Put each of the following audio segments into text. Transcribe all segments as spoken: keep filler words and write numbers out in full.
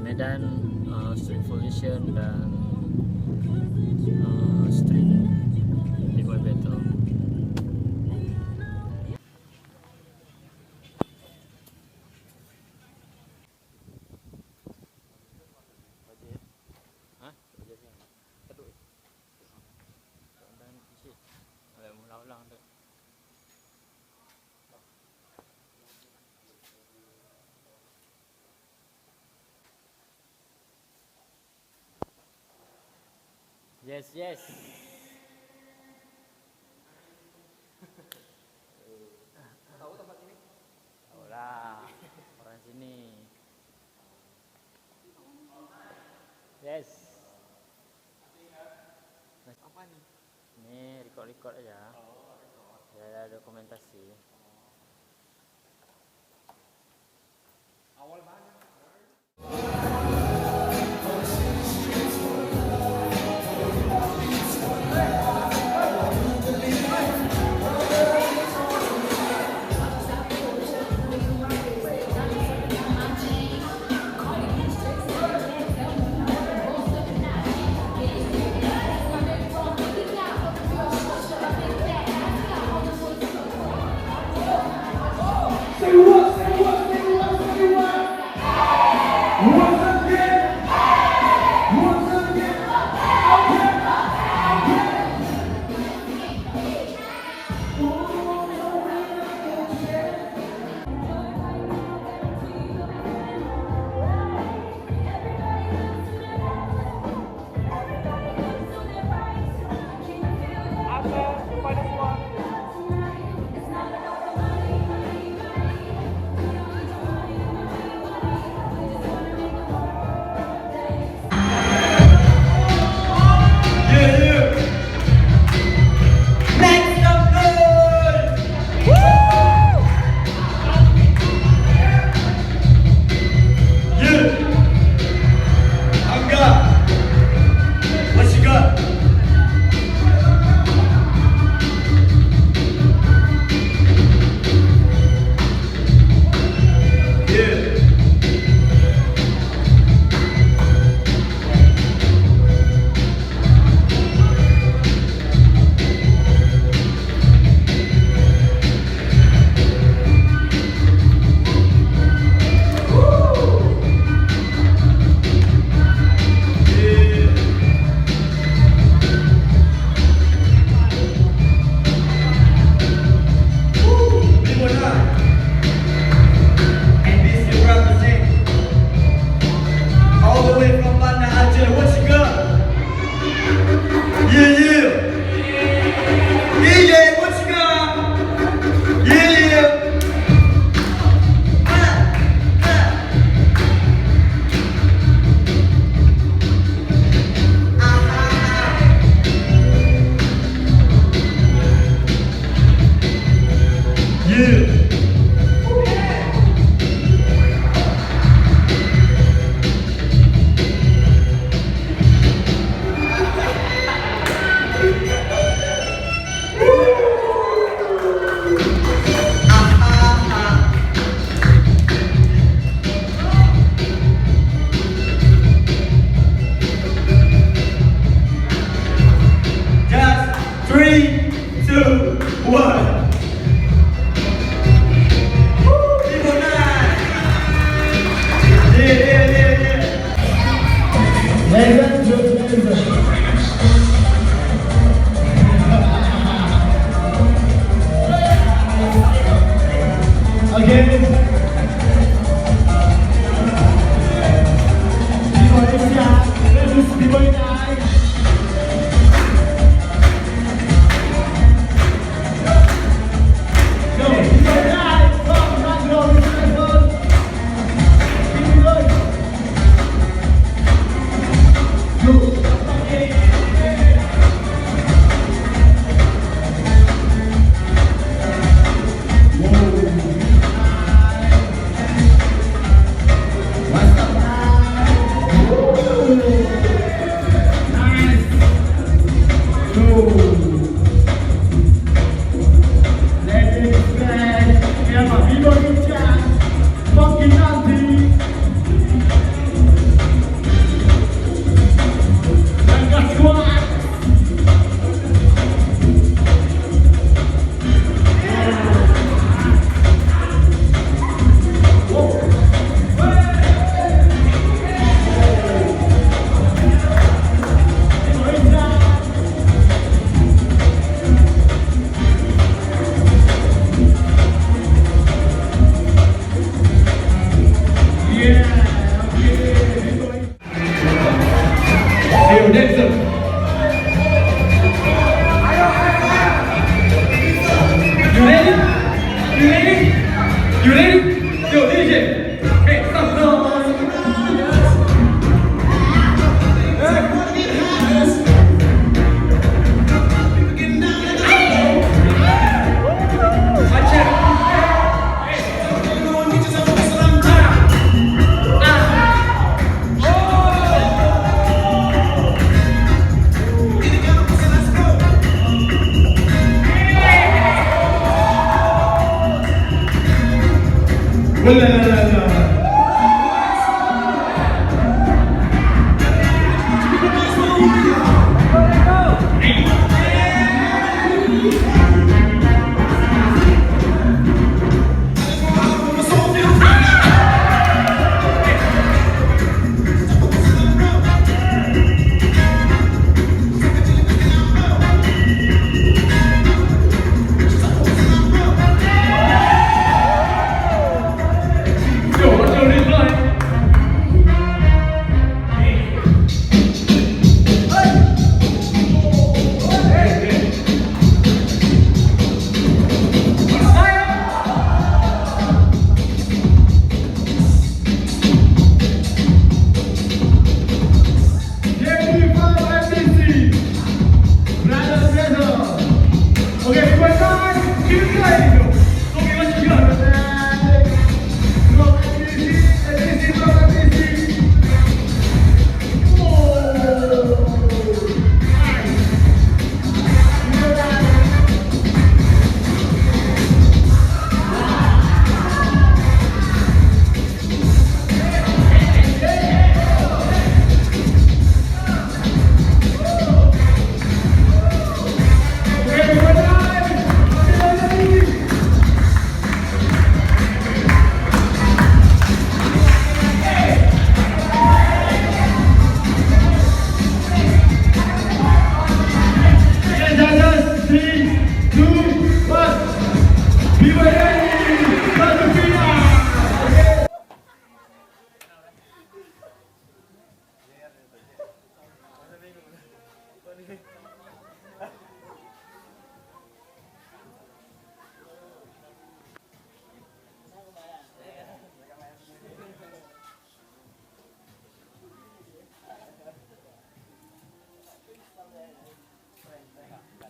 Medan, uh, Street Evolution dan, uh, Street Big Boy Battle. Hah? Yes, yes. Tahu tempat sini? Tahu lah. Orang sini. Yes. Apa ni? Ni record-record aja. Oh, record. Ya, ada dokumentasi. Awal banget. All the way from Banda Aceh, what you got? Yeah, yeah. Yeah, yeah, what you got? Yeah, yeah. Ah, ah. Ah, ah, ah. Yeah. Just three, two, one. Woo, people nice. Yeah, yeah, yeah, yeah. Ladies and gentlemen. Again. People, it's time. Let me see, people, nice. Dancer. You ready? You ready? You ready? Yo, D J. Make some noise.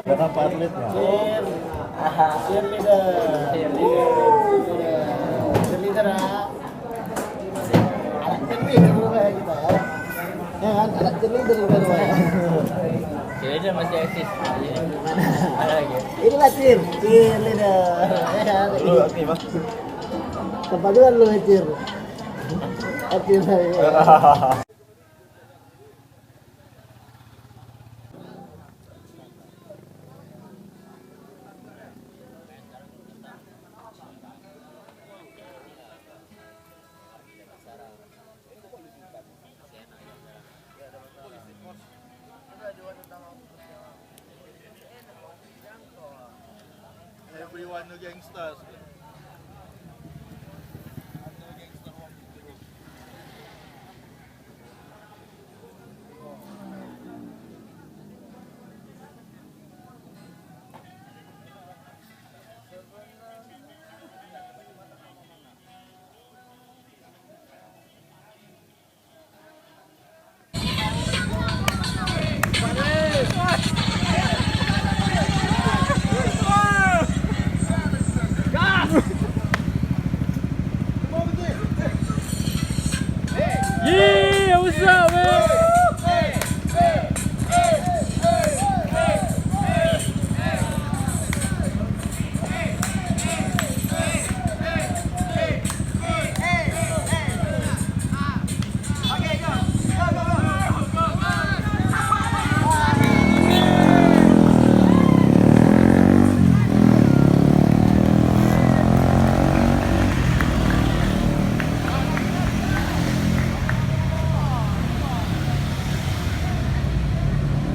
Kenapa atlet, nah? Cheer. Aha, cheerleader. Cheerleader, ah. Anak cheerleader bukan kita, ya. Ya kan? Anak cheerleader bukan, ya. Cheerleader masih eksis. Ada lagi. Inilah cheer, cheerleader. Ya kan? Lu aktif, Mas? Tempat dua lu cheer. Aktif saya. Everyone a gangster. Yeah, what's up, man?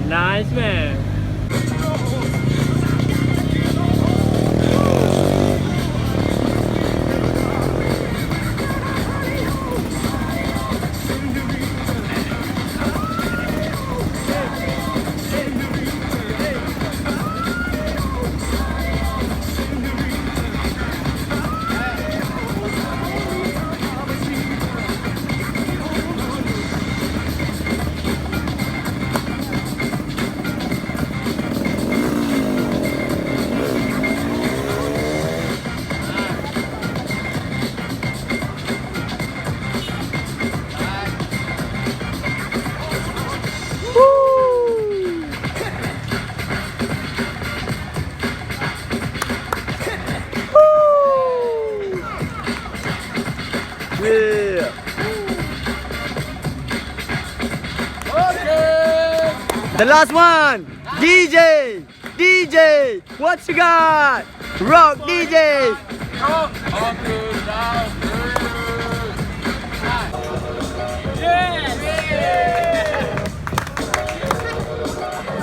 Nice, man. The last one, D J, D J, what you got? Rock D J.